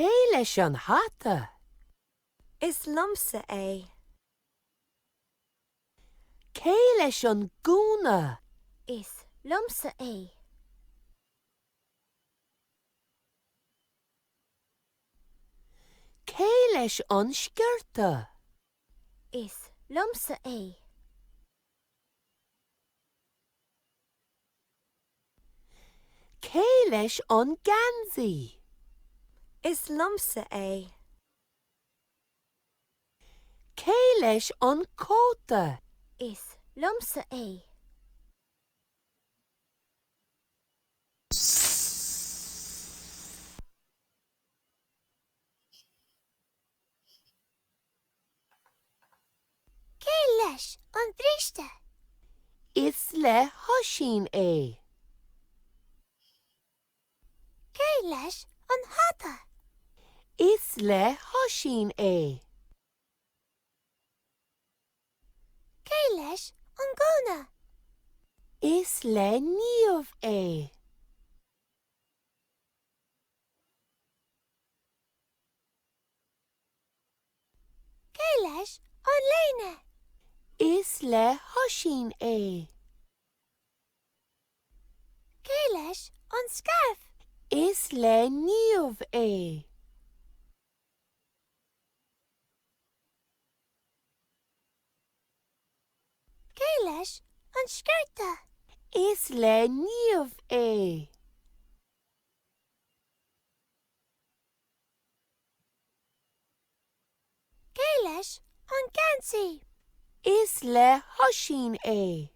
Cé leis an hata? Is liomsa é. Cé leis an gúna? Is liomsa é. Cé leis an sciorta? Is liomsa é. Cé leis an geansaí? Is liomsa é. Cé leis an cóta? Is liomsa é. Cé leis an bríste? Is le hOisín é. Cé leis an hata? Is le hOisín é. Cé leis an gúna? Is le Niamh é. Cé leis an léine? Is le hOisín é. Cé leis an scairf? Is le Niamh é. Cé leis an sciorta? Is le Niamh é. Cé leis an geansaí? Is le hOisín é.